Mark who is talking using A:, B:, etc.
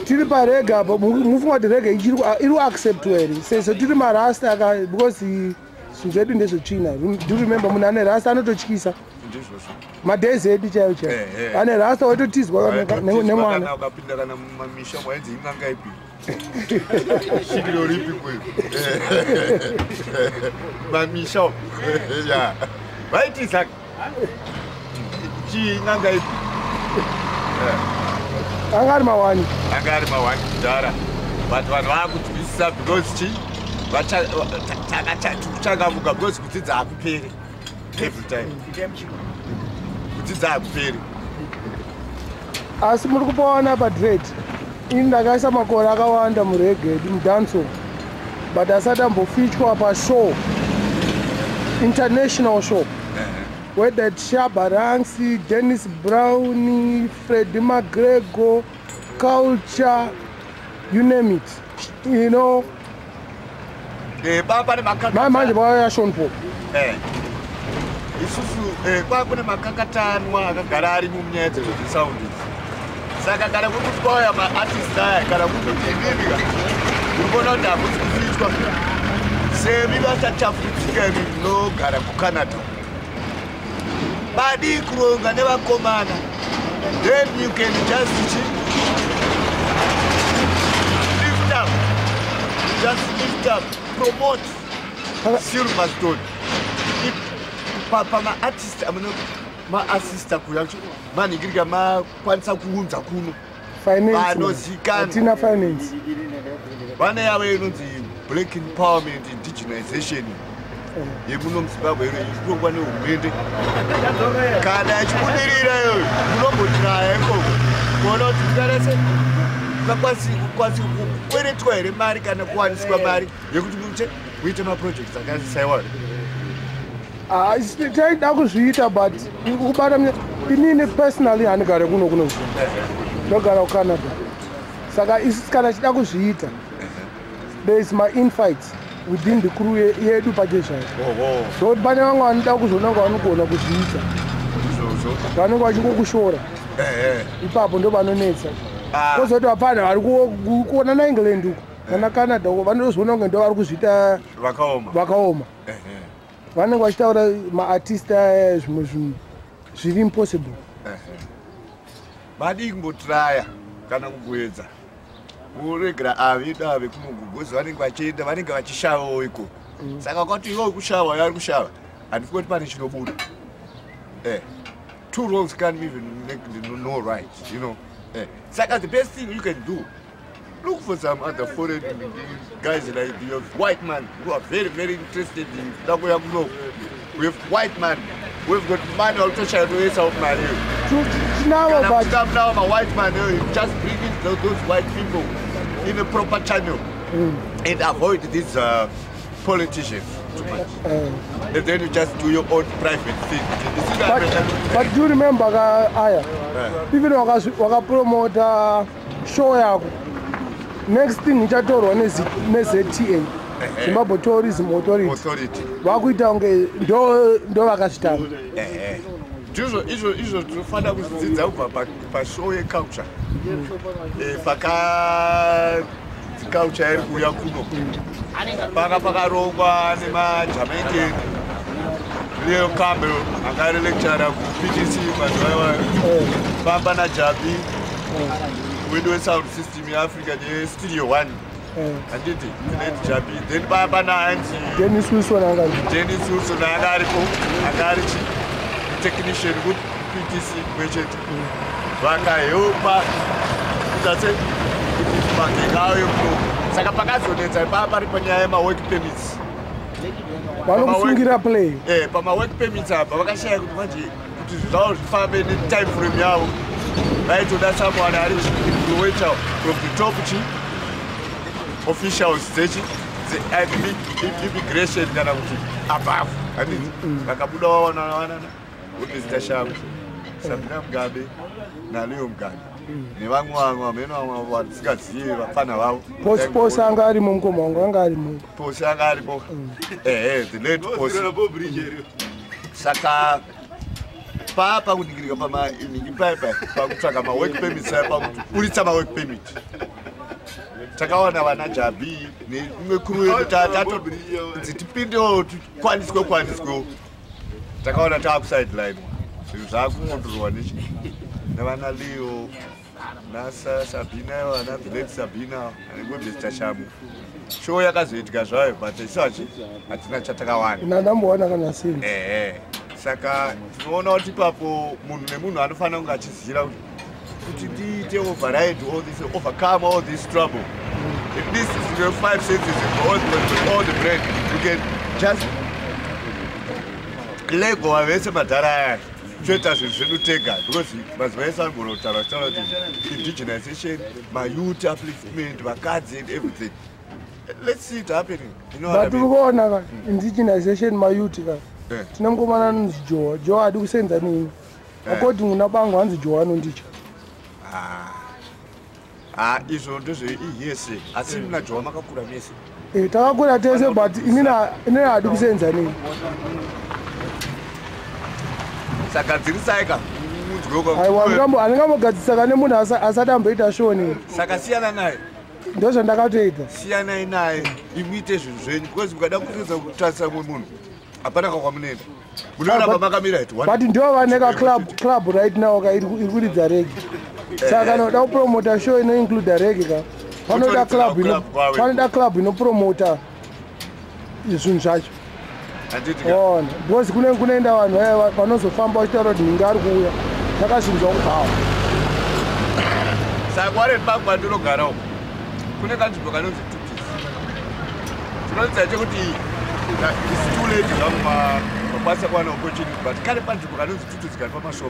A: Tiri pareggae apa, mufunga kuti reggae iri kuacceptwa here, sezvo tiri marasta aka? Because zvinhu zvedu ndezvetsvina. Do remember, munhu ane rasta anototyisa.
B: Ndizvozvo.
A: Madays edu chaivo chaivo, ane rasta waitotizwa nemwana.
B: Kana ukapinda kana mumamisha, mwainzi in'anga ipi, svikiro ripi kwe mamisha ya vaitiza chii, n'anga ipi?
A: Anga ari mawani.
B: Anga ari mawani kudhara, but vanhu vaakunzwisisa because chi kuchangamuka, because kudzidza hakuperi. Every time kudzidza hakuperi.
A: Asi muri kupawana padred, ini ndakaisa makore akawanda mureggae, mudancehall, but asati ambofeaturwa pashow, international show, whether it's Shabba Ranks, Dennis Brown, Freddie McGregor, Culture, you name it.
B: Pane makaka.
A: Manje vakauya Sean Paul.
B: Isusu kwa kune makakatanwa akagara arimo munyaya dzedu dzesound idzi. Saka kana kuri kuti kwauya maartist aya, kana kutoti inini ka uri kuona kuti hakusi kufeaturwa, semi vachachafudzika imi munogara kuCanada, badii kuronga nevakomana, then you can just chi lift up, just lift up, promote Silverstone. Pamaartist amuna maassista kuya manhingirika, makwanisa kuunza kuno
A: Finance.
B: vanozikanwa.
A: Hatina finance.
B: Vane yavo inonzi Black Empowerment Indigenization yemuno muZimbabwe, ino ichirongwa nehurumende. Kana ichibudirira iyoyo, munombotiraya ikoko kuona kuti tingarese kukwanisi kukweretwa here mari kana kuwaniswa mari yekuti muite muite maprojects akasaiwayo.
A: Ah, taida kuzviita, but kubata inini personally handigare kuno kuno, ndogara kuCanada. Saka isi kana chida kuzviita, there is my infights within the crew yedu pachezvayo, zvokuti pane vamwe vanoda kuzviona kunge vanogona kuzviita,
B: Izvozvo.
A: vanenge vachingokushora. Ipapo ndo vanonetsa. Kozoti vapfana vari kuona naEngland uko kana Canada uko, vanotozviona kunge ndo vari kuzviita.
B: Vakaoma.
A: Vakaoma. Vanenge vachitaura maartist aya zvimwe zvinhu zviri impossible.
B: Vadii kumbotiraya kana kumboedza kuregera avedu ave kunogogozi, vanenge vachienda, vanenge vachishavawo ikoko. Saka kwati iwe kushava, ari kushava, handifi kuti pane chinobuda. Two wrongs can't even make the no right. Saka the best thing you can do, look for some other foreign guys, like you have white man who are very very interested in kuda kuuya kuno. We have white man, we've got money, vakutoshaya mari iyo.
A: Tinavo.
B: Kana
A: But
B: muchida ma-white man, just bring in those white people in a proper channel and avoid these politicians too much. And then you just do your own private thing. You see that?
A: But do you remember ka aya, even wakapromota show yako, next thing ichatorwa neZTA, Zimbabwe Tourism Authority.
B: Authority.
A: Vakuita kunge ndo vakazvitanga.
B: Ndizvo izvo, izvo tinofanira kudzidza kubva pashow yeculture. Paka culture iri kuuya kuno, panga pakarongwa nemaJamaican, Leo Campbell anga ari lecturer kuPTC mazuva iwayo, pamba naJabi wedu wesound system yeAfrica neStudio One, handiti, late Jabi. Then pamba naanzi
A: Dennis Wilson anga
B: Dennis Wilson anga aripo, anga ari chi technician kuPTC kwechete. Vakahelpa kuita se kuti magenge auye kuno. Saka pakazonetsa ipapa pari panyaya yemawork permits.
A: Vanokusungira play.
B: Pamawork permits apa vakashaya kuti manje kuti zvavo zvifambe netime frame yavo, vaitoda someone ari influential from the top chi officials dzechi immigration kana kuti above, handiti? Vakabuda vawanana Mr Shangu, Sabina Mugabe naLeo Mugabe nevamwe vamwe vamene vamwe vatisingazivi, vapfana vavo.
A: Posi, Posi anga arimo, mukoma wangu anga arimo.
B: Posi anga aripo, ehe, the late Posi. Saka Papa kuningirika pamaningi paipai pakutsvaga mawork permits aya, pakuburitsa mawork permit, takawana vana Jabi neimwe crew yedu tatonzi tipindewo, tikwaniswe kwaniswewo. Takaona taakusideline, zvinhu zvaakungotorwa nevana Leo naSabina, vana Vilet Sabina newebester Shamu. Show yakazoitika zvayo, but isachi hatina chatakawana.
A: Nandambowana kana senzi.
B: Ehe, saka tinoona kuti ipapo munhu nemunhu anofanira kunge achiziva kuti ndiite override all this, overcome all this trouble, at least the five senses and all the brain, you can just legova vese madhara aya, toita zvinhu zvedu tega, because mazuva ese anogona kutaura achitaura kuti indigenization, mayouth upliftment, vakadzi and everything. Let's see it happening, you know what
A: But
B: I
A: uri
B: mean?
A: kuona ka, indigenization, mayouth ka, tine mukomana anonzi Joa. Joa adi kusenza nini. According kuna bangu, hanzi Joa anondicha.
B: Ah, izvo ndezveihese, asi muna Joa makakura mese.
A: Eh, takakura tese, but inini hadi kusenza nini.
B: Saka dzirisai ka.
A: Aiwa, handingambogadzisa kane munhu asati amboita show nini.
B: Saka siyana naye.
A: Ndozvandakatoita.
B: Siyanai naye, imuite zvinhu zvenyu, because mukada kuedza kutarisa mumwe munhu, hapana kakwamunoenda, munoramba makamira it.
A: But ndo vane ka club right now ka iri kuridza reggae. Saka kana uda kupromota show inoincluda reggae ka, panoda
B: Kutoridza
A: club
B: club kwawe.
A: Panoda club inopromota zvinhu zvacho.
B: Handiti ka?
A: Ona, because kune kunoenda vanhu vaya vanozofamba vachitaura kuti nhingi ari kuuya, takazvinzwa kubhawa.
B: Saka Warren Park kwandinogara uko kune kanzvimbo kanonzi Tutis. Tinoziva chekuti it's too late zvangu makwanisa kuwana opportunity, but kane panzvimbo kanonzi Tutis kari pamashops.